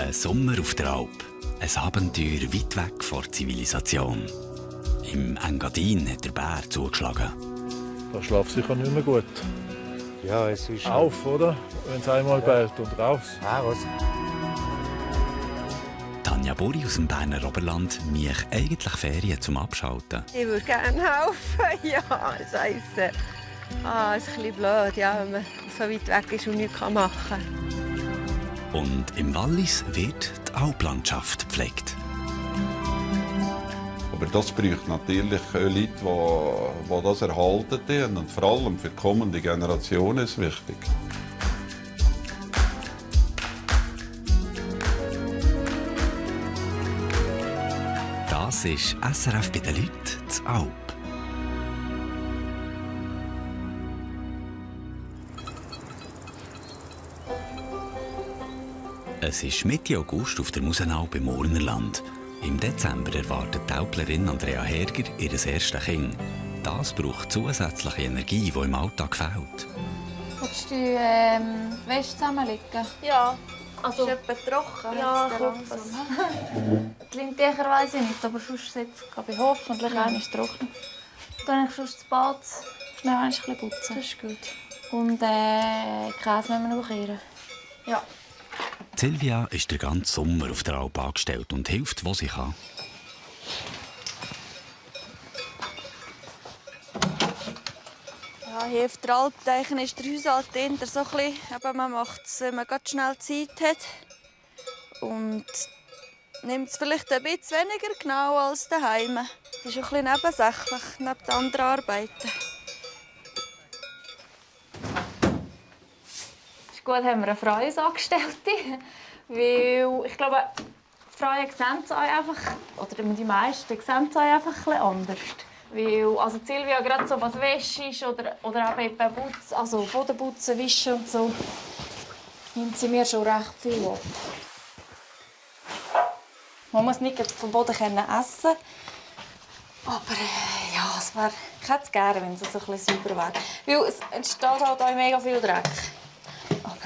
Ein Sommer auf der Alp. Ein Abenteuer weit weg vor der Zivilisation. Im Engadin hat der Bär zugeschlagen. Da schlaft sicher nicht mehr gut. Ja, es ist... Auf, oder? Wenn es einmal bellt und raus. Raus. Tanja Buri aus dem Berner Oberland mich eigentlich Ferien zum Abschalten. Ich würde gerne helfen. Ja, scheisse. Es ist ein bisschen blöd, ja, wenn man so weit weg ist und nichts machen kann. Und im Wallis wird die Alplandschaft gepflegt. Aber das braucht natürlich Leute, die das erhalten haben. Und vor allem für die kommende Generation ist es wichtig. Das ist SRF bei den Leuten zu Alp. Es ist Mitte August auf der Musenalp im Urnerland. Im Dezember erwartet die Alplerin Andrea Herger ihr erstes Kind. Das braucht zusätzliche Energie, die im Alltag fehlt. Willst du Wäsche zusammenlegen? Ja, Also, ist etwas trocken. ja, jetzt kommt langsam. was. Die Lindtücher weiss ich nicht, aber sonst sitzt es bei hoffentlich ist trocken. Dann ich sonst das Bad schnell ein bisschen putzen. Das ist gut. Und Käse müssen wir noch kehren. Ja. Silvia ist den ganzen Sommer auf der Alp angestellt und hilft, wo sie kann. Ja, hier auf der Alpteichen ist der Haushalt eher so ein bisschen, eben, man macht es, wenn man ganz schnell Zeit hat. Und nimmt es vielleicht ein bisschen weniger genau als daheim. Das ist ein bisschen nebensächlich, neben den anderen Arbeiten. Ist gut, haben wir eine Freiungsangestellte. Weil ich glaube, die Frauen sehen es einfach, oder die meisten sehen es einfach ein bisschen anders. Weil, also Silvia, gerade so was Wäsche ist oder eben Putz, also Bodenputzen, Wischen und so, nimmt sie mir schon recht viel ab. Man muss nicht vom Boden essen, aber ja, ich hätte es gerne, wenn es so ein bisschen sauber wäre. Weil es entsteht halt auch mega viel Dreck. Aber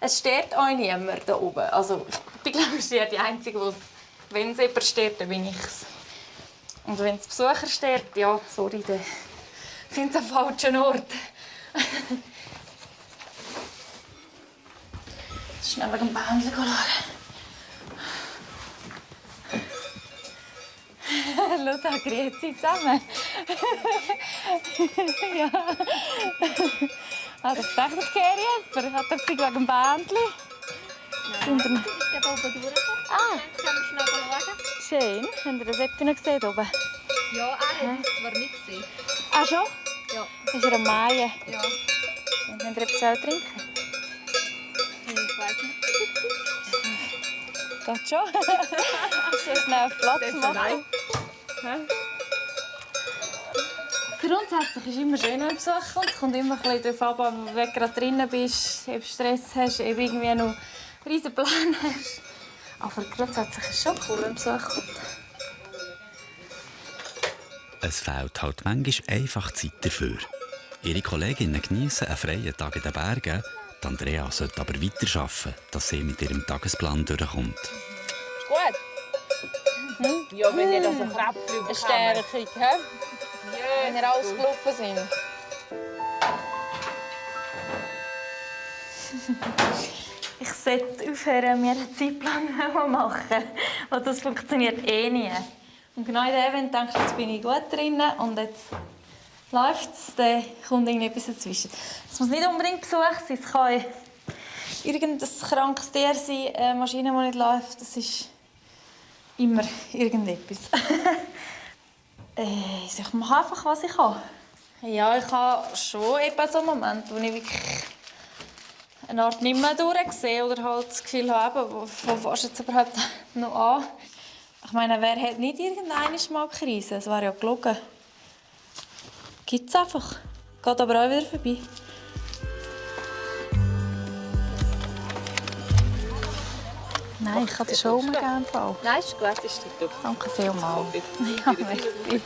es stört auch niemand da oben. Also, ich bin, glaube ich, die Einzige, wenn es jemand stört, dann bin ich es. Und wenn es Besucher stört, ja, sorry, dann sind sie am falschen Ort. Schnell wegen dem Bändchen schauen. Schau, da kriegt sie zusammen. Ja. Also ich dachte, ich kehre jemand. Hat er sich wegen dem Bändchen? Nein, ich gehe oben durch. Ah, Können wir schnell schauen? schön. Habt ihr das etwa gesehen oben? Ja, er hat es zwar nicht gesehen. Ah, schon? Ja. Ist er am Maien? Ja. Und habt ihr etwas trinken? Ich weiß nicht. Geht schon. So schnell auf Platz machen. Grundsätzlich ist es immer schön, wenn man Besuch kommt. Es kommt immer ein bisschen darauf ab, wenn du gerade drinnen bist, ob du Stress hast, ob du irgendwie noch einen riesen Plan hast. Aber grundsätzlich ist es schon cool, wenn Besuch kommt. Es fehlt halt manchmal einfach Zeit dafür. Ihre Kolleginnen geniessen einen freien Tag in den Bergen. Die Andrea sollte aber weiterarbeiten, dass sie mit ihrem Tagesplan durchkommt. Ist gut? Ja, wenn ihr da so Kräpfchen bekommt. Eine Stärkung, hä? Wenn ihr alles gelaufen sind. Ich sollte aufhören, mir einen Zeitplan machen. Weil das funktioniert eh nie. Und genau in dem Event denke ich, jetzt bin ich gut drin und jetzt läuft es, dann kommt irgendetwas dazwischen. Es muss nicht unbedingt Besuch sein, es kann irgendein krankes Tier sein, eine Maschine, die nicht läuft. Das ist immer irgendetwas. Ich mache einfach, was ich kann. Ja, ich habe schon eben so einen Moment, wo ich wirklich eine Art nicht mehr durchsehe oder halt das Gefühl habe, wo fährst du jetzt überhaupt noch an? Ich meine, wer hat nicht irgendeine mal Krise? Das wäre ja gelogen. Gibt es einfach. Geht aber auch wieder vorbei. Nein, ich kann den schon gerne fahren. Nein, ist gut, ist gut. Danke vielmals. Ja, merci.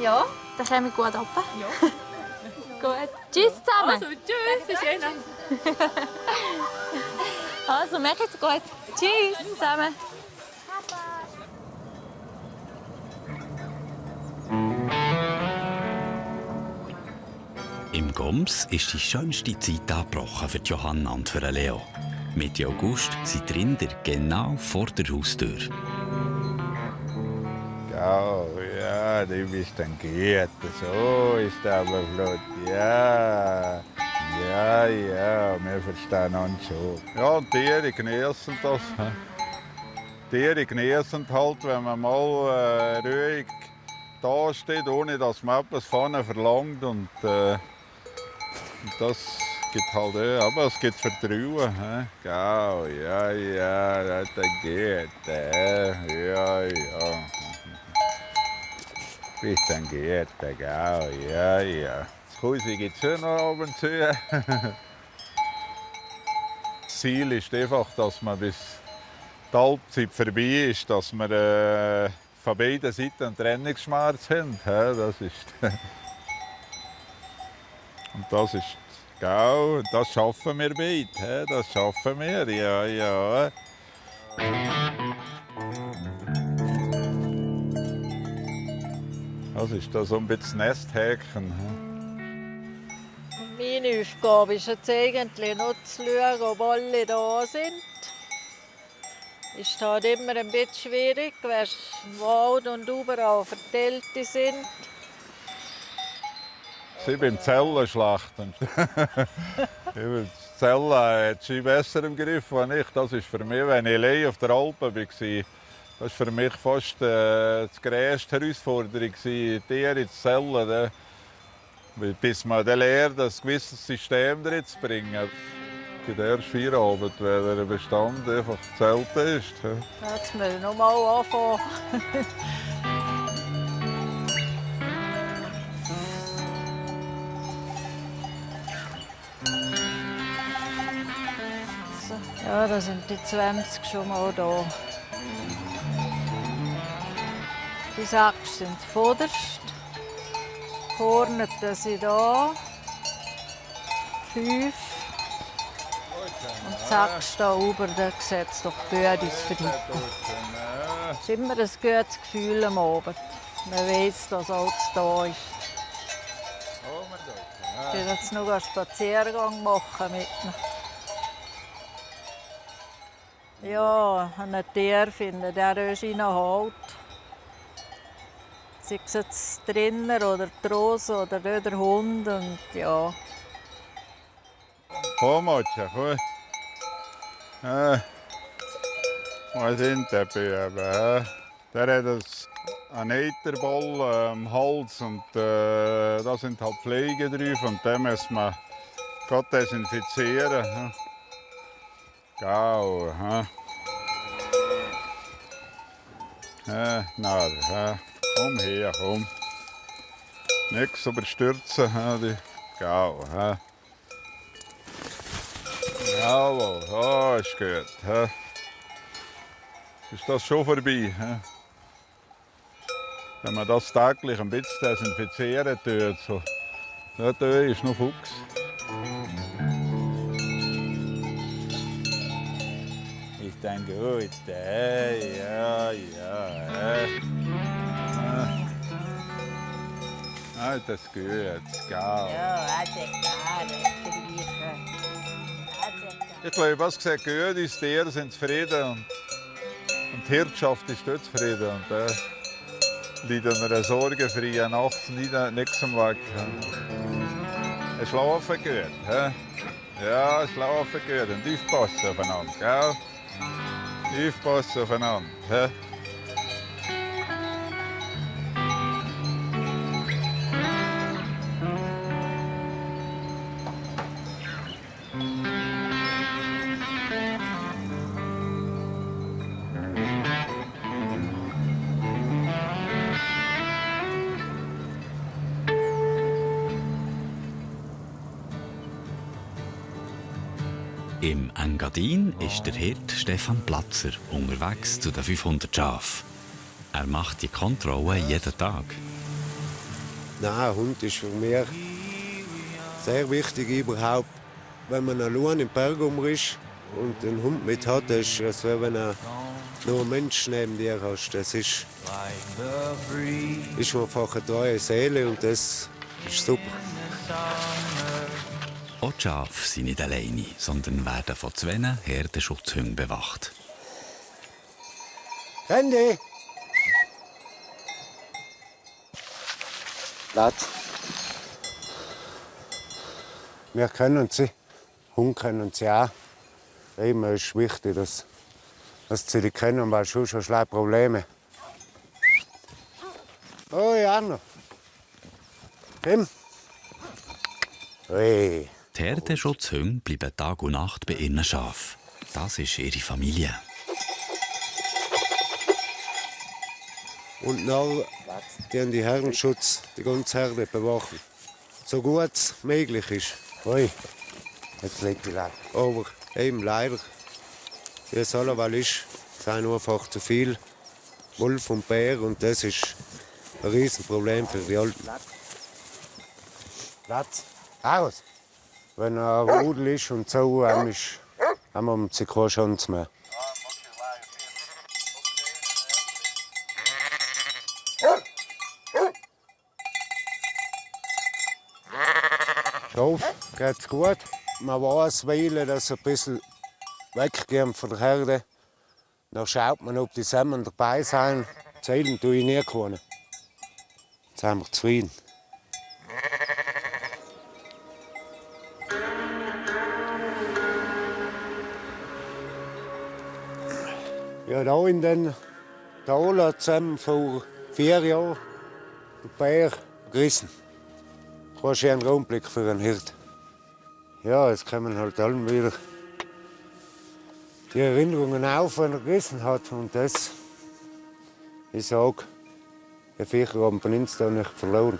Ja, dann kommen wir gut runter. Ja. Gut. Tschüss zusammen. Also, tschüss, ist schön. Also, macht's gut. Tschüss zusammen. Im Goms ist die schönste Zeit angebrochen für Johanna und für Leo. Mitte August sind die Rinder genau vor der Haustür. Ja, du bist ein Guter. So ist aber flott. Ja, wir verstehen uns schon. Ja, und die Tiere genießen das. Die Tiere genießen halt, wenn man mal ruhig da steht, ohne dass man etwas von ihnen verlangt. Und das gibt halt aber es gibt Vertrauen. Ja, das geht. Ja. Bist ein Guter, ja. Das Häuschen gibt es schon noch ab und zu. Das Ziel ist einfach, dass man bis die Halbzeit vorbei ist, dass wir von beiden Seiten einen Trennungsschmerz haben. Das ist und das ist das schaffen wir beide. Das schaffen wir, ja. Das ist da so ein bisschen Nesthäkchen. Meine Aufgabe ist jetzt eigentlich nur zu schauen, ob alle da sind. Ist halt immer ein bisschen schwierig, weil im Wald und überall verteilt sind. Sie beim Zellenschlachten. Die Zellen hat sie besser im Griff als ich. Das ist für mich, wenn ich allein auf der Alp war, das war für mich fast die grösste Herausforderung, die Tiere zu zählen. Bis man dann lernt, ein gewisses System drin zu bringen. In der ersten Feierabend, wenn der Bestand einfach gezählt ist. Jetzt müssen wir noch mal anfangen. Ja, da sind die 20 schon mal da. Die 6 sind vorderst. Horneten sind da. 5. Und 6 da oben, da sieht es doch gut aus für heute. Es ist immer ein gutes Gefühl am Abend. Man weiss, dass alles da ist. Ich will jetzt noch einen Spaziergang machen mit ihnen. Ja, ein Tier finden, der ist in Halt. Sei es jetzt drinnen oder die Rose oder der Hund. Und ja. Komm, Matja, komm. Wo sind die Buben? Der hat einen Eiterball am Hals und da sind halt Pflege drauf und den müssen wir gerade desinfizieren. Gau, komm her, komm. Nichts überstürzen, Gau, Jawohl, ist gut. Ist das schon vorbei? Wenn man das täglich ein bisschen desinfizieren tut, so, da ist noch Fuchs. Ich denke, gut, ja. Das ist gut, geil. Ja, also Ich glaube, was gesagt, gut ist, die Tiere sind zufrieden und die Hirtschaft ist dort zufrieden. Und liegt an einer sorgenfreien Nacht nichts am Weg. Sie schlafen gut. Ja, schlafen gut und aufpassen aufeinander. Gell? Aufpassen aufeinander. Im Engadin ist der Hirt Stefan Platzer unterwegs zu den 500 Schafen. Er macht die Kontrolle jeden Tag. Nein, Hund ist für mich sehr wichtig überhaupt. Wenn man allein im Berg ist, und einen Hund mit hat, ist es, wenn du nur einen Menschen neben dir hast. Das ist einfach eine treue Seele und das ist super. Auch die Schafe sind nicht alleine, sondern werden von 2 Herdenschutzhunden bewacht. Handy! Platz. Wir kennen sie, Hunde kennen sie auch. Immer ist wichtig, dass sie die kennen, weil schon schlecht Probleme. Oh, Jana. Tim. Hey. Die Herdenschutzhunde bleiben Tag und Nacht bei ihren Schafen. Das ist ihre Familie. Und dann die Herdenschutz die ganze Herde bewachen. So gut es möglich ist. Ui, jetzt liegt die Leute. Aber eben leider, wie es alleweil ist, sind einfach zu viel Wolf und Bär und das ist ein Riesenproblem für die Alten. Platz. Aus! Wenn ein Rudel ist und so, haben wir keine Chance mehr. Schaf geht's gut. Man weiß, dass sie ein bisschen weggehen von der Herde. Dann schaut man, ob die Samen dabei sind. Zählen tue ich nie können. Jetzt sind wir zufrieden. Ja, da in den Tal zusammen vor 4 Jahren den Bär gerissen. Das ist ein Rundblick für einen Hirt. Ja, jetzt kommen halt allen wieder die Erinnerungen auf, wenn er gerissen hat. Und das, ich sage, der Viecher haben von uns da nicht verloren.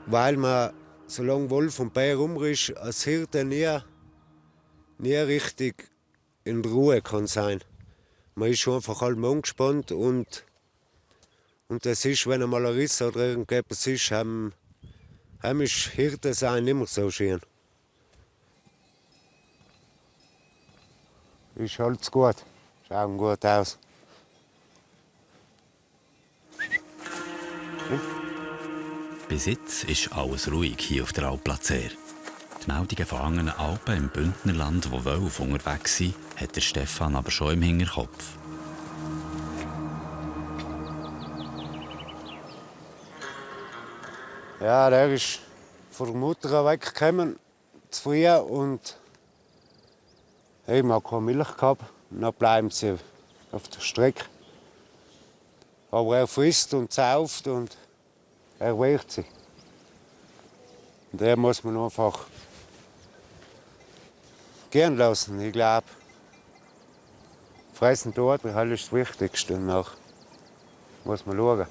Weil man, solange Wolf und Bär rumrisch, als Hirte nie richtig in Ruhe kann sein. Man ist schon einfach allem angespannt und das ist, wenn einmal ein Riss oder irgendetwas ist, ist Hirte sein immer so schön. Ist alles gut, schauen gut aus. Bis jetzt ist alles ruhig hier auf der Alpplacer. Die Meldungen von anderen Alpen im Bündnerland, wo Wölfe unterwegs sind, hat der Stefan aber schon im Hinterkopf. Ja, der ist von der Mutter weggekommen, zu früh und man hat keine Milch gehabt. Und dann bleiben sie auf der Strecke. Aber er frisst und sauft und er wehrt sich. Und den muss man einfach gehen lassen, ich glaube. Fressen dort ist das Wichtigste. Danach muss man schauen.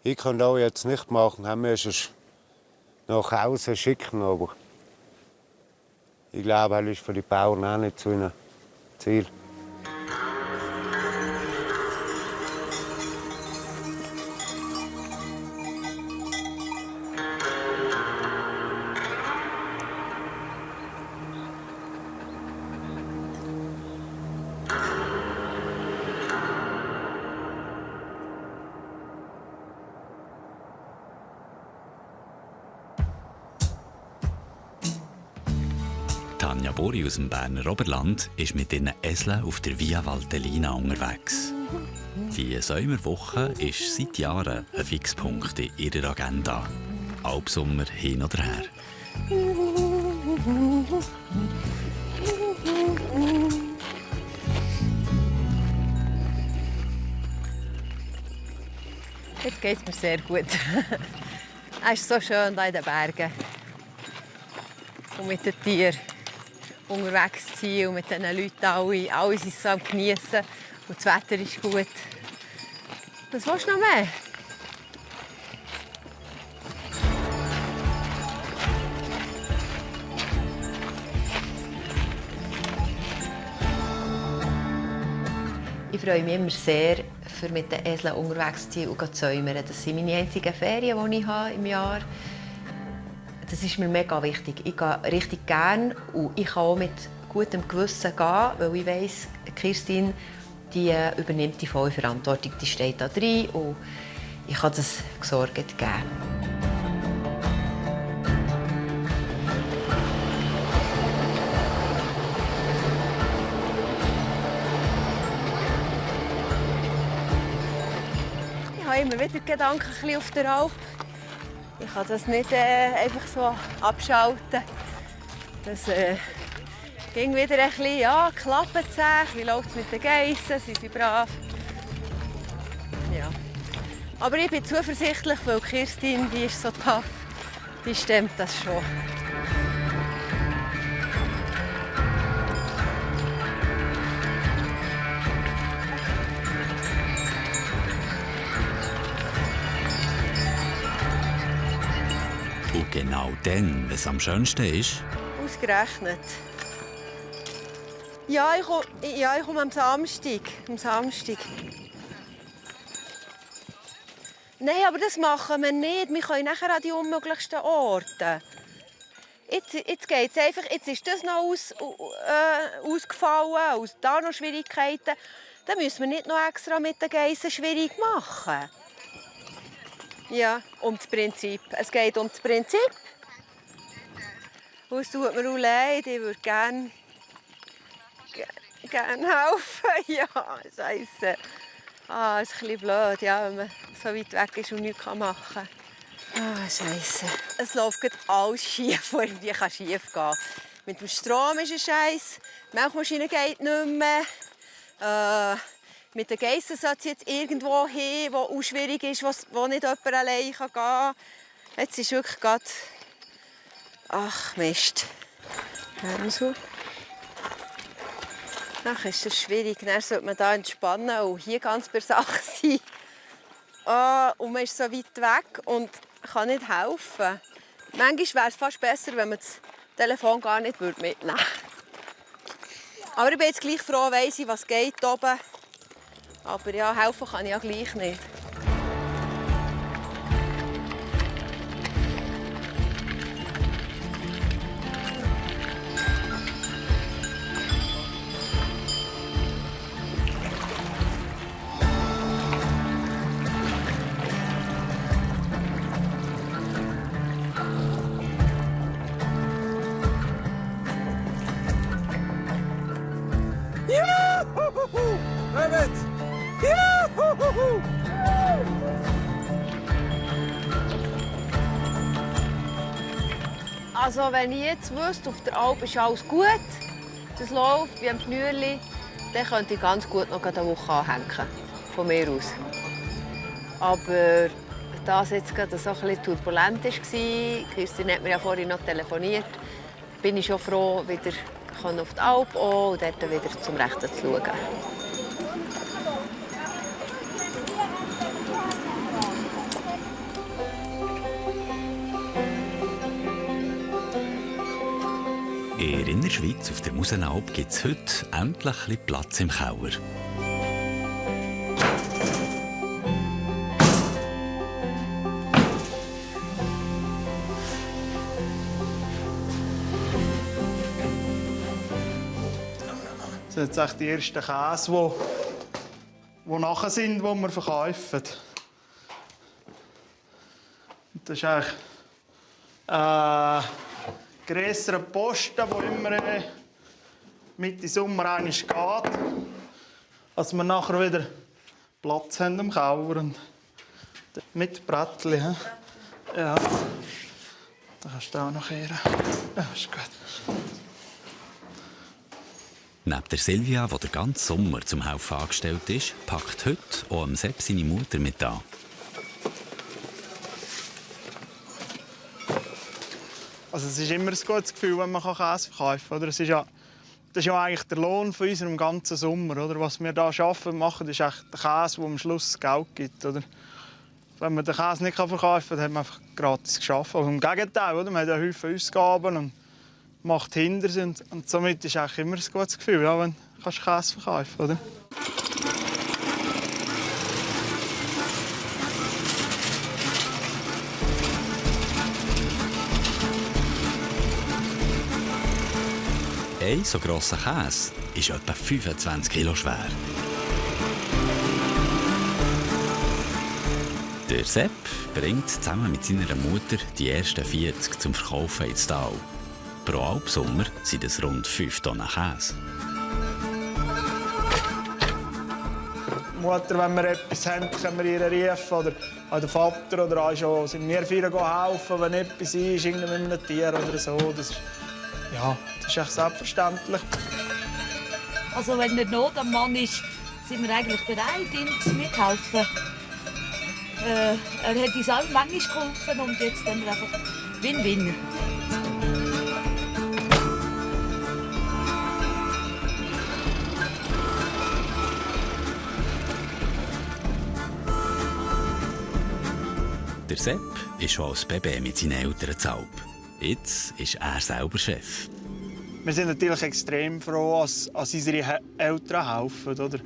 Ich kann das jetzt nicht machen, wir müssen es nach Hause schicken, aber ich glaube, das ist für die Bauern auch nicht so ein Ziel. Tanja Bori aus dem Berner Oberland ist mit ihren Eseln auf der Via Valtellina unterwegs. Die Sommerwoche ist seit Jahren ein Fixpunkt in ihrer Agenda. Alpsommer hin oder her. Jetzt geht es mir sehr gut. Es ist so schön hier in den Bergen. Und mit den Tieren unterwegs zu sein und mit diesen Leuten alle sind so am Geniessen. Und das Wetter ist gut. Was willst du noch mehr? Ich freue mich immer sehr, für mit den Eseln unterwegs zu sein und zu säumern. Das sind meine einzigen Ferien, die ich habe im Jahr habe. Das ist mir mega wichtig. Ich gehe richtig gerne und ich kann auch mit gutem Gewissen gehen, weil ich weiss, Kirstin, die übernimmt die volle Verantwortung, die steht da drin und ich kann das gesorgt geben. Ich habe immer wieder Gedanken auf der Alp. Ich kann das nicht einfach so abschalten. Das ging wieder ein bisschen, ja, klappt es. Wie läuft es mit den Geissen? Sind sie brav? Ja. Aber ich bin zuversichtlich, weil Kirstin, die ist so tough, die stemmt das schon. Und genau dann, wenn es am schönsten ist? Ausgerechnet. Ja, ich komme am Samstag. Nein, aber das machen wir nicht. Wir können nachher an die unmöglichsten Orte. Jetzt geht es einfach. Jetzt ist das noch ausgefallen, aus da noch Schwierigkeiten. Dann müssen wir nicht noch extra mit den Geissen schwierig machen. Ja, um das Prinzip. Es geht um das Prinzip. Und es tut mir auch leid, ich würde gerne helfen. Ja, scheisse. Ah, es ist ein bisschen blöd, ja, wenn man so weit weg ist und nichts machen kann. Ah, scheisse. Es läuft alles schief, was irgendwie schief gehen kann. Mit dem Strom ist es scheisse. Die Milchmaschine geht nicht mehr. Mit den Geissen sollte sie jetzt irgendwo hin, wo auch schwierig ist, wo nicht jemand allein gehen kann. Jetzt ist wirklich gerade... Ach, Mist. So. Ach, ist das schwierig. Dann sollte man da entspannen und hier ganz bei Sache sein. Und man ist so weit weg und kann nicht helfen. Manchmal wäre es fast besser, wenn man das Telefon gar nicht mitnehmen würde. Aber ich bin jetzt gleich froh, weiss ich, was geht oben. Aber ja, helfen kann ich ja gleich nicht. Also wenn ich jetzt wüsste, auf der Alp ist alles gut, das läuft wie am Schnürli, dann könnte ich ganz gut noch eine Woche anhängen, von mir aus. Aber da es jetzt gerade so ein bisschen turbulent war, Kirstin hat mir ja vorhin noch telefoniert, bin ich schon froh, wieder auf die Alp und dort wieder zum Rechten zu schauen. In der Innerschweiz auf der Musenalp gibt es heute endlich ein bisschen Platz im Keller. Das sind jetzt echt die ersten Käse, die nachher sind, die wir verkaufen. Das ist eigentlich größere Posten, die immer Mitte Sommer einmal geht, dass wir nachher wieder Platz haben im Keller und mit Brettchen. Ja, da kannst du auch noch kehren. Ja, ist gut. Neben der Silvia, die den ganzen Sommer zum Helfen angestellt ist, packt heute auch am Sepp seine Mutter mit an. Also es ist immer ein gutes Gefühl, wenn man Käse verkaufen kann. Das ist ja eigentlich der Lohn von unserem ganzen Sommer. Oder? Was wir hier arbeiten, machen, ist echt der Käse, der am Schluss Geld gibt. Oder? Wenn man den Käse nicht verkaufen kann, dann hat man einfach gratis gearbeitet. Also im Gegenteil, oder? Man hat ja häufig Ausgaben und macht hinter sind. Und somit ist es immer ein gutes Gefühl, ja, wenn du Käse verkaufen kannst. Ein so grosser Käse ist etwa 25 Kilo schwer. Der Sepp bringt zusammen mit seiner Mutter die ersten 40 zum Verkaufen ins Tal. Pro Alpsommer sind es rund 5 Tonnen Käse. Mutter, wenn wir etwas haben, können wir ihr rufen. Oder der Vater oder auch schon sind wir für helfen, wenn etwas ist, mit einem Tier oder so. Das ist echt selbstverständlich. Also wenn der Not am Mann ist, sind wir eigentlich bereit, ihm zu mithelfen. Er hat uns auch manchmal geholfen und jetzt dann einfach Win-Win. Der Sepp ist schon als Baby mit seinen Eltern zu Alp. Jetzt ist er selber Chef. Wir sind natürlich extrem froh, dass unsere Eltern helfen. Oder?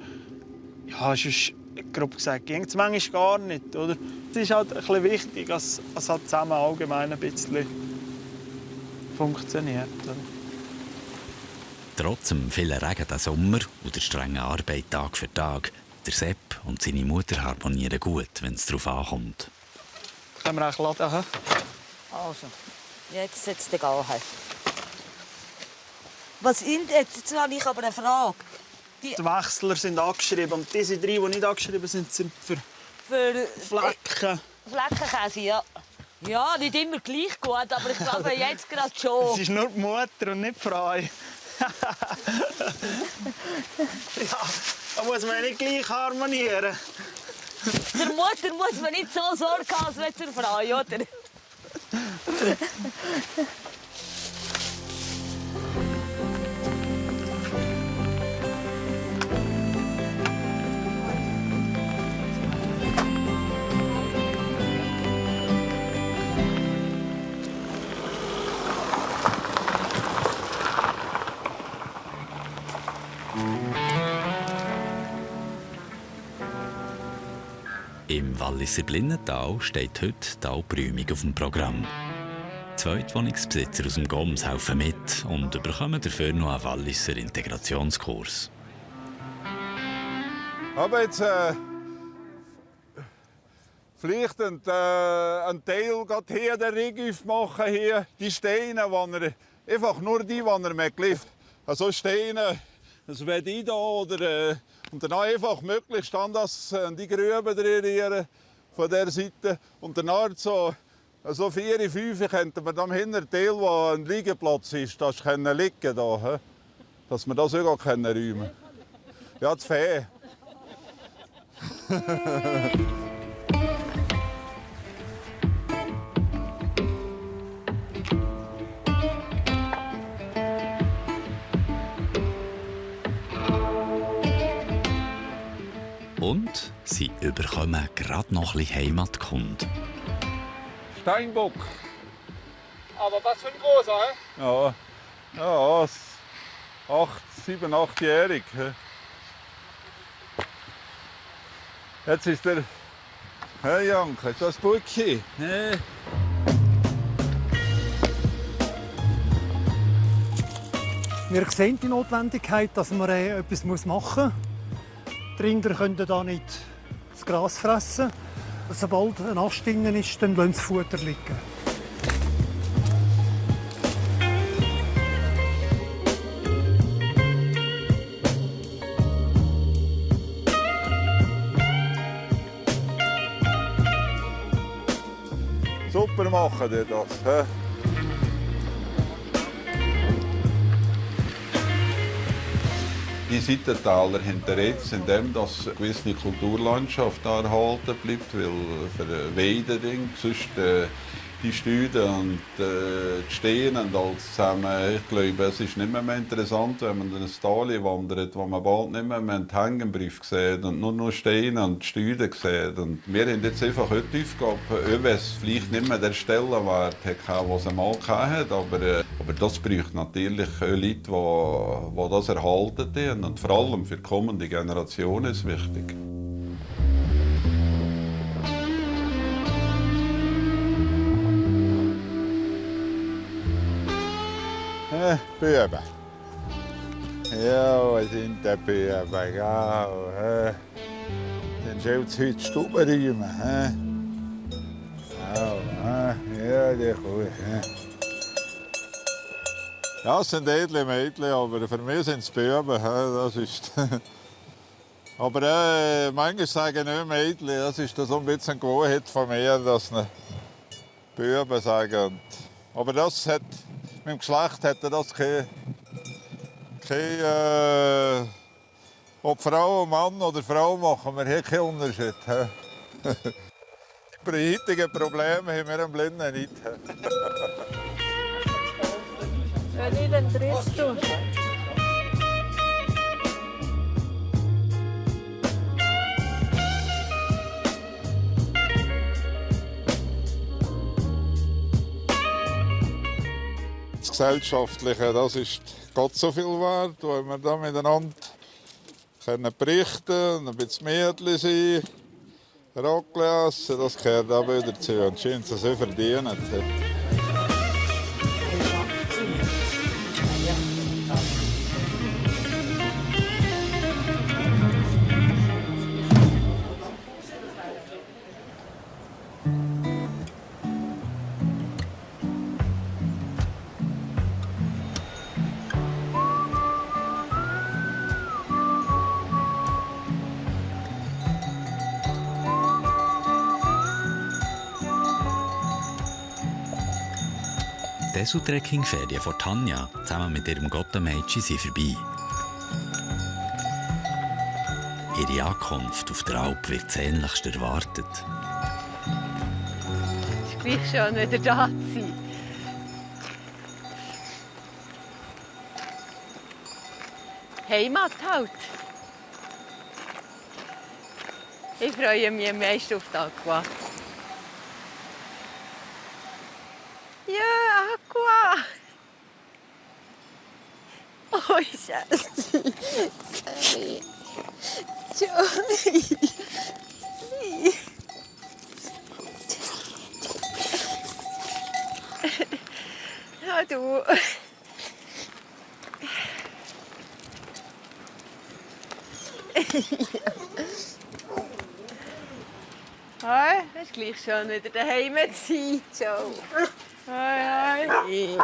Ja, sonst, grob gesagt, ging es manchmal gar nicht. Oder? Es ist halt ein bisschen wichtig, dass es halt zusammen allgemein ein bisschen funktioniert. Oder? Trotz dem vielen Regen diesen Sommer und der strengen Arbeit Tag für Tag, der Sepp und seine Mutter harmonieren gut, wenn es darauf ankommt. Können wir auch laden? Also, jetzt setzt der Gehen. Was sind jetzt habe ich aber eine Frage. Die Wechsler sind angeschrieben und diese 3, die nicht angeschrieben sind, sind für Flecken. Fleckenkäse, ja. Ja, nicht immer gleich gut, aber ich glaube jetzt gerade schon. Es ist nur die Mutter und nicht die Frau. Ja, da muss man nicht gleich harmonieren. Zur Mutter muss man nicht so Sorge haben wie zur Frau, oder? Im Walliser Blinnental steht heute die Alpräumung auf dem Programm. Zweitwohnungsbesitzer aus dem Goms helfen mit und bekommen dafür noch einen Walliser Integrationskurs. Aber jetzt vielleicht ein Teil hier den Rig aufmachen, hier die Steine, einfach nur die, die er mitgeliftet. Also Steine, das werde ich da oder und dann einfach möglichst dann die Grüben drin von dieser Seite. Und dann so 4, 5 könnten wir dann hinter Teil, wo ein Liegeplatz ist, das können liegen da, dass wir das sogar räumen können. Ja, das Fee. Und sie bekommen gerade noch ein bisschen Heimatkunde. Steinbock. Aber was für ein großer, hä? Ja, 7, 8-jährig. Jetzt ist der... Hey Janke, ist das Bucki? Nee. Wir sehen die Notwendigkeit, dass man etwas machen muss. Die Rinder können da nicht das Gras fressen. Sobald ein Ast drin ist, dann lassen sie das Futter liegen. Super machen die das. He? Die Seitentaler hinterrät, indem eine gewisse Kulturlandschaft erhalten bleibt, weil für Weidering, sonst die Stüde und die Steine und alles zusammen. Ich glaube, es ist nicht mehr interessant, wenn man in ein Tal wandert, wo man bald nicht mehr einen Hängenbrief sieht und nur noch Steine und Stüde sieht. Und wir haben jetzt einfach heute die Aufgabe, ob es vielleicht nicht mehr der Stellenwert hat, den es einmal hatte, aber das braucht natürlich Leute, die das erhalten haben. Und vor allem für die kommende Generation ist es wichtig. Büben. Ja, was sind die Buben, gell? Dann soll sie heute die Stube räumen. Ja, die Kuh. Ja, es sind edle Mädchen, aber für mich sind es Buben. Das ist aber manchmal sagen nicht Mädchen, das ist so ein bisschen eine Gewohnheit von mir, dass sie Buben sagen. Aber das hat, mit dem Geschlecht hat das kein ob Frau, Mann oder Frau machen wir hier keinen Unterschied. Bei heutigen Problemen haben wir einen Blinden nicht. Wenn ich den Dritt tue. Das Gesellschaftliche, das ist Gott so viel wert, wo wir da miteinander berichten, ein bisschen Mädchen sein, Raclette essen, das gehört auch wieder dazu. Und scheint es so verdienen. Die Esel-Trekking-Ferien von Tanja zusammen mit ihrem Gottemädchen sind vorbei. Ihre Ankunft auf der Alp wird sehnlichst erwartet. Es ist gleich schön, wieder da zu sein. Heimat halt. Ich freue mich am meisten auf die Aqua. Ja, Aqua! Oh, Schatzi. Sorry. Joey. Ja, du. Hi, es ist gleich schön, wieder daheim zu sein, Joe. Hi, hi.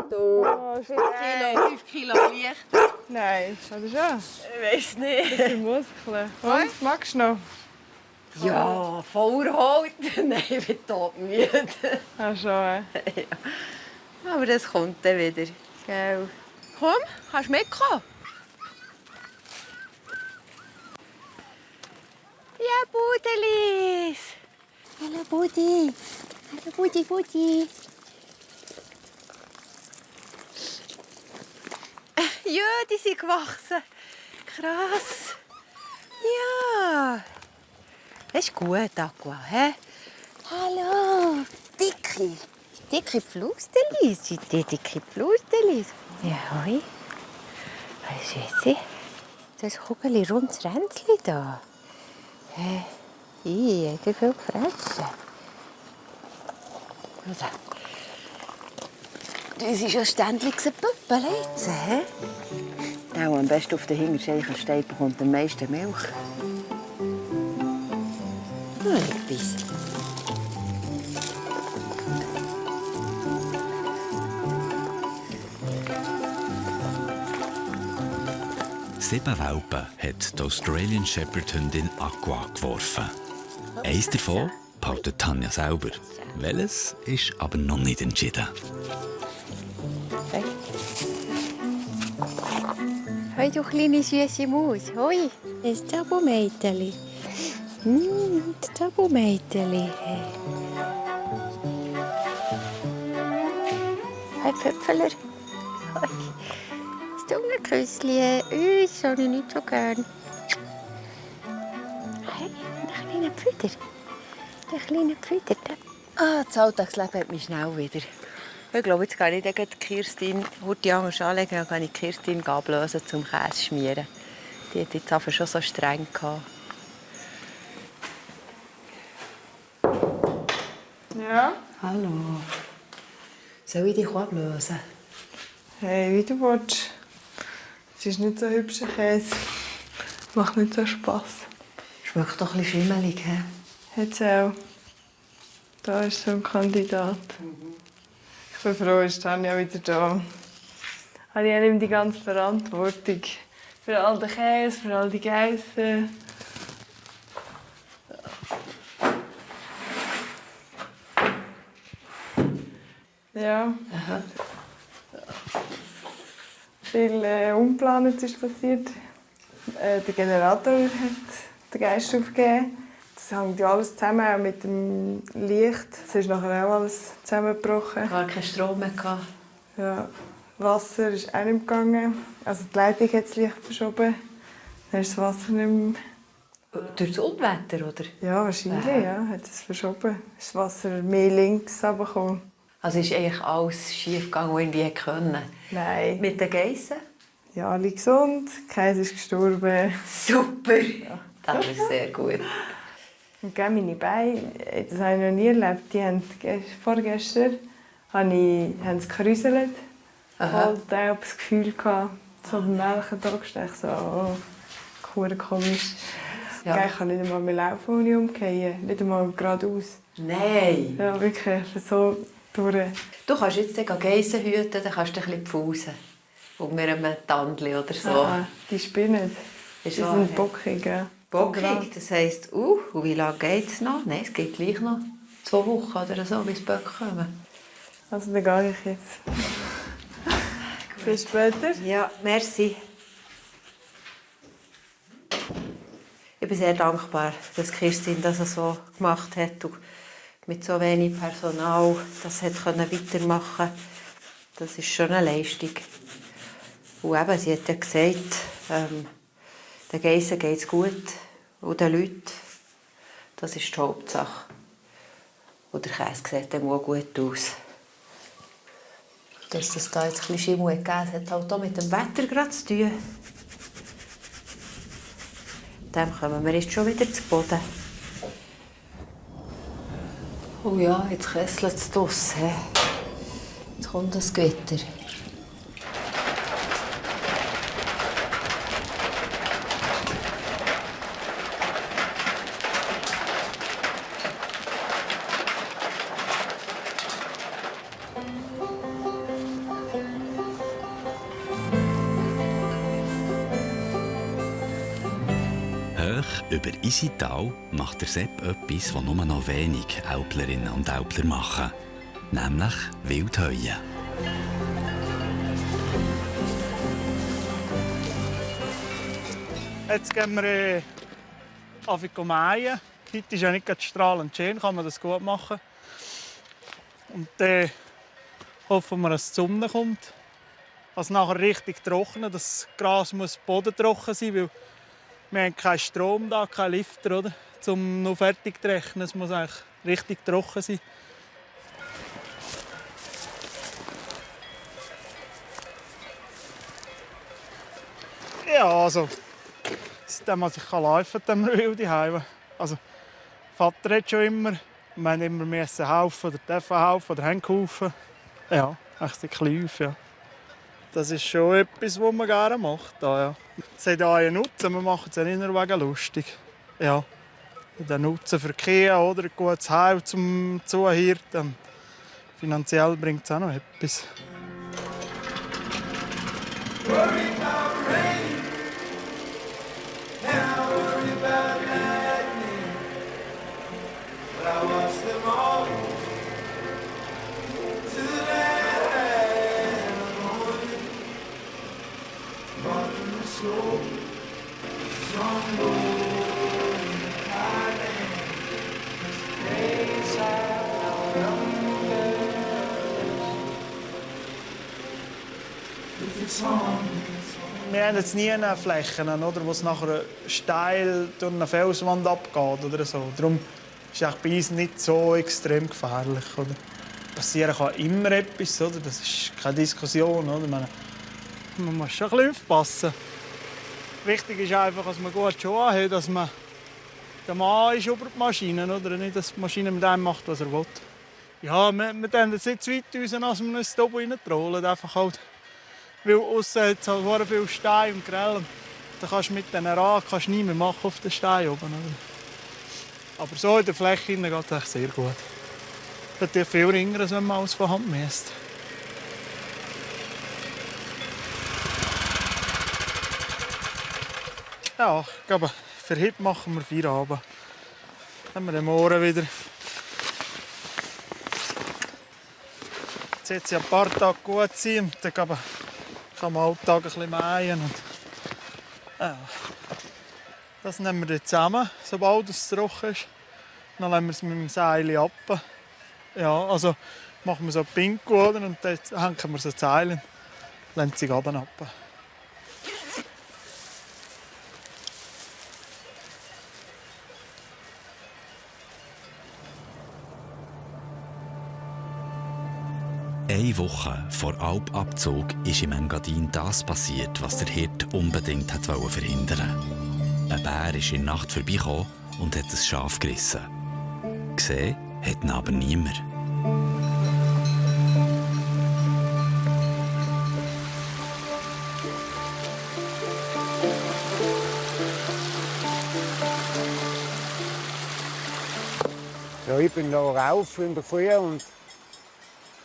Du, 5 Kilo leichter. Nein, das ist schon. Ich weiss nicht. Das sind Muskeln. Und, magst du noch? Ja, voll erholt. Nein, ich bin todmüde. Ach schon, ja. Aber das kommt dann wieder. Gell? Komm, kannst du mitkommen? Ja, Budelis. Hallo, Budi. Hallo, Budi, Budi. Ja, die sind gewachsen. Krass. Ja. Das ist gut, Aqua. He? Hallo. Dicke. Dicke Pflustelis. Die dicke Pflustelis. Ja, hoi. Was ist das? Das Kugeli rundes Ränzli da. Ich habe viel gefressen. Das ist ein ständiges Püppel jetzt. Der, der am besten auf den Hinterscheichen steht, bekommt am meisten Milch. Ein bisschen. Sieben Welpen hat die Australian Shepherd-Hündin Aqua geworfen. Eins davon behaltet Tanja selber. Welches ist aber noch nicht entschieden. Hoi, du kleine süße Maus. Hoi, ein Tabu-Mädeli. Das Tabu-Mädeli. Hoi, Pöpfeler. Hoi. Das Zungenküsschen. Das habe ich nicht so gern. Hey, ein kleiner Pfüder. Ein kleiner Pfüder. Das Alltagsleben hat mich schnell wieder. Ich glaube, jetzt gehe ich dann Kirstin die anders anlegen und kann ich Kirstin ablösen zum Käse schmieren. Die hat jetzt aber schon so streng gehabt. Ja? Hallo. Soll ich dich ablösen? Hey, wie du willst. Es ist nicht so hübscher Käse. Macht nicht so Spass. Schmeckt doch ein bisschen schimmelig, hä? Jetzt auch. Da ist so ein Kandidat. Ich bin froh, ist Tanja wieder da. Ich nehme die ganze Verantwortung. Für all den Käse, für all die Geissen. Ja. Aha. Viel Unplanet ist passiert. Der Generator hat den Geist aufgegeben. Das hängt ja alles zusammen, auch mit dem Licht. Es ist nachher auch alles zusammengebrochen. Gar keinen Strom mehr gehabt. Ja. Wasser ist auch nicht gegangen. Also die Leitung hat das Licht verschoben. Dann ist das Wasser nicht mehr... Durch das Unwetter, oder? Ja, wahrscheinlich. Ja, hat es verschoben. Ist das Wasser mehr links runtergekommen. Also ist eigentlich alles schief gegangen, was irgendwie konnte? Nein. Mit den Geissen? Ja, alle gesund. Keiner ist gestorben. Super. Ja. Das ist sehr gut. Und meine Beine, das habe ich noch nie erlebt. Die haben vorgestern haben sie gekräuselt. Ich hatte das Gefühl, so beim Melken da gesteckt, so, oh, komisch. Ja. Ich kann nicht einmal mehr laufen, ohne umfallen. Nicht einmal geradeaus. Nein! Ja, wirklich, so durch. Du kannst jetzt Geissen hüten, dann kannst du ein bisschen pfusen. Unter einem Tandli oder so. Ah, die spinnen. Die sind bockig, ja. Bockig, das heisst, und wie lange geht es noch? Nein, es geht gleich noch 2 Wochen oder so, bis die Böcke kommen. Also dann gehe ich jetzt. Bis später. Ja, merci. Ich bin sehr dankbar, dass Kirstin das so gemacht hat und mit so wenig Personal das weitermachen konnte. Das ist schon eine Leistung. Und eben, sie hat ja gesagt, den Geissen geht es gut und den Leuten. Das ist die Hauptsache. Und der Käse sieht dann auch gut aus. Dass es da jetzt ein bisschen Schimmel gegeben hat, hat halt auch mit dem Wetter gerade zu tun. Dann kommen wir jetzt schon wieder zu Boden. Oh ja, jetzt kesselt es draussen. Jetzt kommt das Gewitter. Über Isital macht der Sepp etwas, was nur noch wenig Älplerinnen und Älpler machen. Nämlich Wildheuen. Jetzt gehen wir mähen. Heute ist ja nicht strahlend schön, kann man das gut machen. Und dann hoffen wir, dass die Sonne kommt. Also nachher richtig trocknen. Das Gras muss bodentrocken sein, weil wir haben keinen Strom da, keinen Lifter, oder? Um noch fertig zu rechnen. Es muss eigentlich richtig trocken sein. Ja, also, seitdem ich laufen kann, haben wir wilde Heime. Also, Vater hat schon immer, wir haben immer helfen oder dürfen helfen oder haben geholfen. Ja, echt ein bisschen, ja. Das ist schon etwas, was man gerne macht. Ja. Es hat auch einen Nutzen, wir machen es ja nicht nur wegen lustig. Ja. Der Nutzen für die Kühe oder ein gutes Heim zum Zuhirten. Finanziell bringt es auch noch etwas. Wir haben jetzt nie Flächen, oder, wo es nachher steil durch eine Felswand abgeht oder so. Darum ist es bei uns nicht so extrem gefährlich. Oder? Passieren kann immer etwas, oder? Das ist keine Diskussion. Oder? Man muss schon ein bisschen aufpassen. Wichtig ist einfach, dass man gut Schuhe hat, dass man der Mann ist über die Maschine, oder? Nicht, dass die Maschine mit dem macht, was er will. Ja, wir tun jetzt nicht zu weit raus, als wir uns hier rein trollen. Einfach halt Weil aussen hat es halt sehr viel Stein und Grell. Da kannst du mit diesen Rahmen nie mehr machen auf den Stein oben. Oder? Aber so in der Fläche geht es echt sehr gut. Das ist viel ringer, als wenn man alles von Hand misst. Ja, ich glaube, für heute machen wir Feierabend. Dann haben wir morgen wieder. Jetzt wird es ein paar Tage gut sein und dann kann man Alltag ein bisschen mähen. Und, ja. Das nehmen wir zusammen, sobald es trocken ist. Dann lassen wir es mit dem Seil ab. Ja, also machen wir so ein Pinko und dann hängen wir so ein Seil und lassen sie ab. Eine Woche vor Alpabzug ist im Engadin das passiert, was der Hirt unbedingt verhindern wollte. Ein Bär ist in der Nacht vorbeigekommen und hat ein Schaf gerissen. Gesehen hat ihn aber niemand. Ja, ich bin da rauf in der Früh und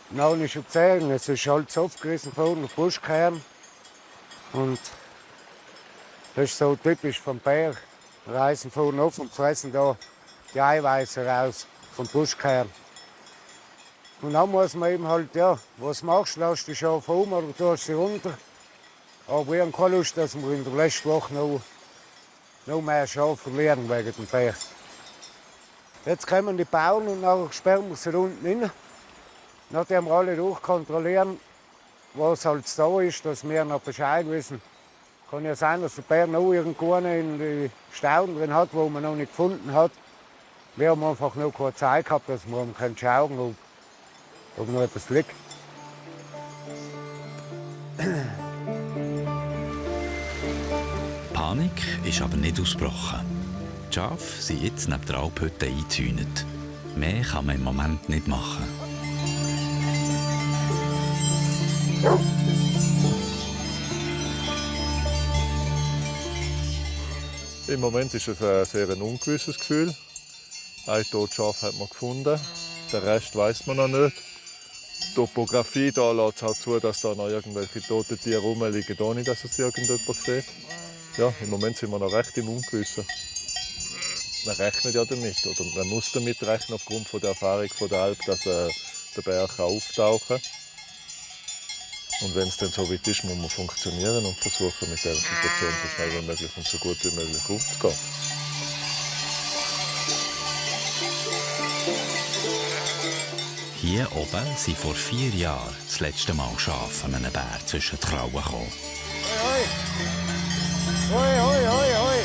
dann habe ich schon gesehen, es ist alles aufgerissen worden, der Buschkern. Und das ist so typisch vom Bär. Wir reißen vorne auf und fressen da die Eiweiße raus vom Buschkern. Und dann muss man eben halt, ja, was machst du? Lässt die Schafe um oder tust sie runter? Aber wir haben keine Lust, dass wir in der letzten Woche noch mehr Schafe verlieren wegen dem Bär. Jetzt kommen die Bauern und dann sperren wir sie unten rein. Nachdem wir alle durchkontrollieren, was halt da ist, dass wir noch Bescheid wissen. Kann ja sein, dass der Bär noch irgendwo in die Stauden drin hat, wo man noch nicht gefunden hat. Wir haben einfach noch keine Zeit gehabt, dass wir schauen können, ob noch etwas liegt. Panik ist aber nicht ausgebrochen. Die Schafe sind jetzt neben der Alphütte eingezäunt. Mehr kann man im Moment nicht machen. Im Moment ist es ein sehr ungewisses Gefühl. Ein totes Schaf hat man gefunden, den Rest weiß man noch nicht. Die Topografie da lässt halt zu, dass da noch irgendwelche tote Tiere rumliegen, ohne dass es irgendjemand sieht. Ja, im Moment sind wir noch recht im Ungewissen. Man rechnet ja damit, oder man muss damit rechnen aufgrund der Erfahrung von der Alp, dass der Bär auftauchen kann. Und wenn es dann so weit ist, muss man funktionieren und versuchen, mit dieser Situation so schnell wie möglich und so gut wie möglich umzugehen. Hier oben sind vor 4 Jahren das letzte Mal Schafe an einem Bär zwischen die Klauen gekommen. Hoi, hoi, hoi, hoi.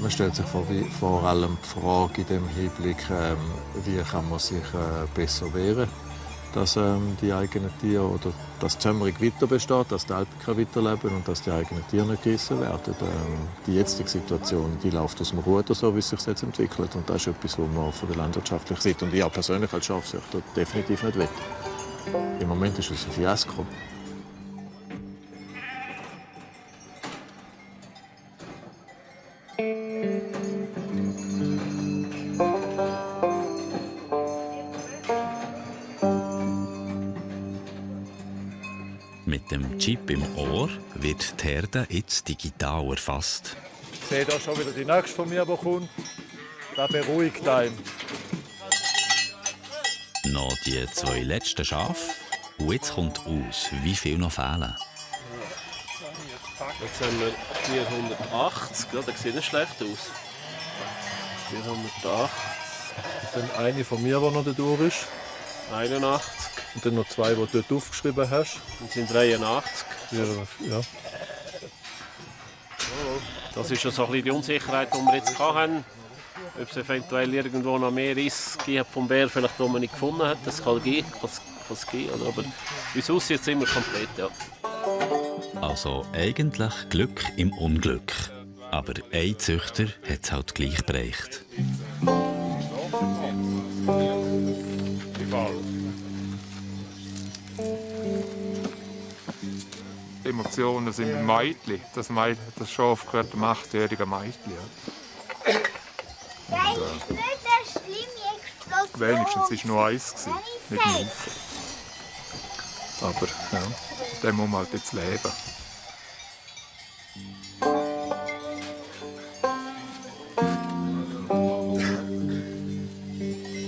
Man stellt sich vor allem die Frage in dem Hinblick, wie kann man sich besser wehren, dass die eigenen Tiere oder dass die Zömmerung weiter besteht, dass die Alpen weiterleben und dass die eigenen Tiere nicht gerissen werden. Die jetzige Situation, die läuft aus dem Ruder, so wie es sich jetzt entwickelt. Und das ist etwas, was man von der landwirtschaftlichen Seite und ich persönlich als Schafzüchter definitiv nicht will. Im Moment ist es ein Fiasko. Mit dem Chip im Ohr wird die Herde jetzt digital erfasst. Ich sehe hier schon wieder die nächste von mir, die kommt. Das beruhigt einen. Noch die 2 letzten Schafe. Und jetzt kommt aus, wie viel noch fehlen. Jetzt haben wir 480, ja, das sieht nicht schlecht aus. 480. Dann eine von mir, die noch da durch ist. 81. Und dann noch 2, die du dort aufgeschrieben hast. Das sind 83. Ja. Das ist ja so ein bisschen die Unsicherheit, die wir jetzt hatten. Ob es eventuell irgendwo noch mehr Riss vom Bär, vielleicht wo man nicht gefunden hat. Das kann gehen. Aber wie es aussieht, sind wir komplett. Ja. Also eigentlich Glück im Unglück. Aber ein Züchter hat es halt gleich bereicht. Emotionen sind mit Mädchen. Das Schaf gehört dem 8-jährigen Mädchen. Ja. Und, wenigstens war es nur eins, nicht ein Haufen. Aber ja, dem muss man halt jetzt leben.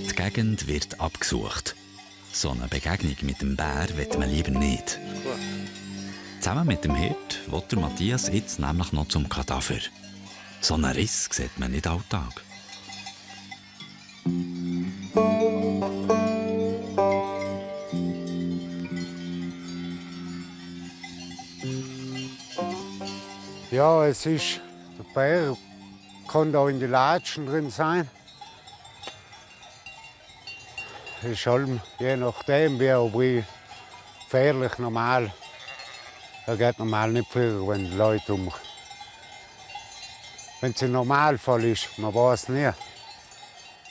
Die Gegend wird abgesucht. So eine Begegnung mit dem Bär will man lieber nicht. Zusammen mit dem Hirt will der Matthias jetzt nämlich noch zum Kadaver. So einen Riss sieht man nicht alltag. Ja, es ist, der Bär kann da in den Latschen drin sein. Ist halt, je nachdem, wie gefährlich normal. Er geht normal nicht früher, wenn die Leute wenn es ein Normalfall ist, man weiß nie.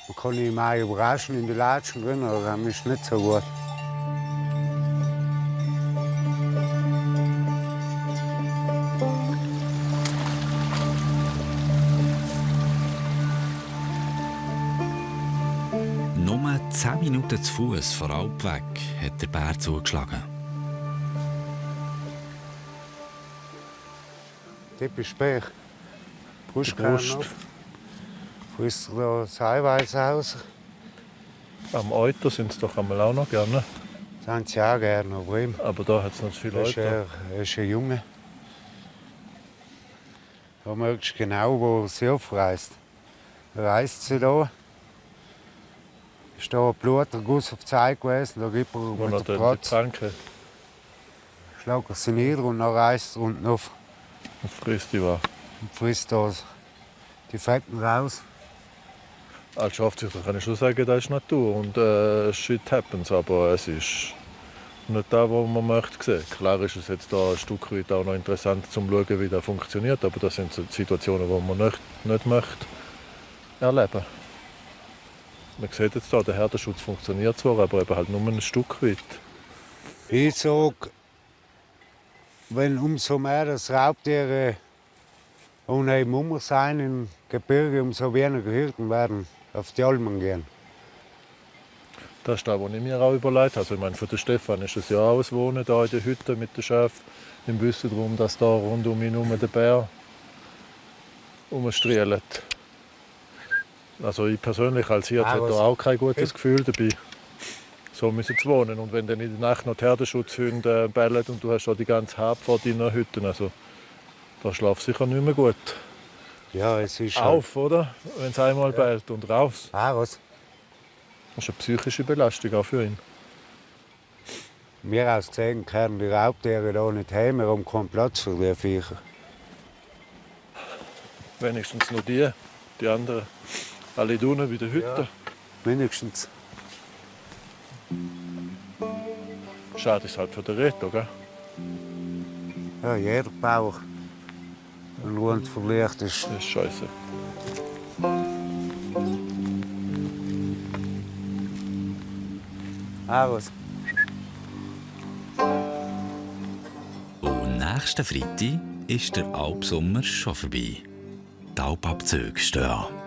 Man kann ihn mal überraschen in den Latschen drin, aber das ist nicht so gut. Nur 10 Minuten zu Fuß von Alp weg hat der Bär zugeschlagen. Typisch Bär. Brust. Frisst da das Eiweiß aus. Am Euter sind sie doch einmal auch noch gerne. Das haben sie auch gerne, aber da hat es noch zu viele Leute. Er ist ein Junge. Da merkst du genau, wo sie aufreist. Reist sie da. Ist da ein Bluterguss auf die Seite gewesen, da gibt er mit der Pratz. Schlägt er sie nieder und dann reist er unten auf. Und frisst die was? Und frisst da die Fetten raus. Als Schafzüchter kann ich schon sagen, das ist Natur und shit happens, aber es ist nicht das, was man möchte sehen. Klar ist es jetzt da ein Stück weit auch noch interessant, um zu schauen, wie das funktioniert, aber das sind Situationen, die man nicht möchte erleben. Man sieht jetzt hier, der Herdenschutz funktioniert zwar, aber eben halt nur ein Stück weit. Ich sage, wenn umso mehr das Raubtiere im sein im Gebirge, umso weniger Hirten werden auf die Almen gehen. Das ist das, was ich mir auch überlegt habe. Also, ich meine, für den Stefan ist es ja auch ein Wohnen hier in der Hütte mit den Schafen. Im Wissen darum, dass da rund um ihn herum der Bär rumstrielt. Also ich persönlich als Hirt habe da auch kein gutes Gefühl dabei. So müssen sie wohnen. Und wenn dann in der Nacht noch die Herdenschutzhunde bellen und du hast auch die ganze Habe vor deiner Hütte, also da schlafst du sicher nicht mehr gut. Ja, es ist auf, oder? Wenn es einmal bellt und raus. Raus. Das ist eine psychische Belastung auch für ihn. Wir aus gesehen können die Raubtiere hier nicht heim, wir haben keinen Platz für die Viecher. Wenigstens nur die anderen. Alle unten bei der Hütte. Ja, wenigstens. Schade ist halt für den Reto, gell? Ja, jeder Bauer. Ein Hund verliert ist. Das ist scheiße. Aus. Und nächsten Freitag ist der Alpsommer schon vorbei. Die Alpabzüge stehen an.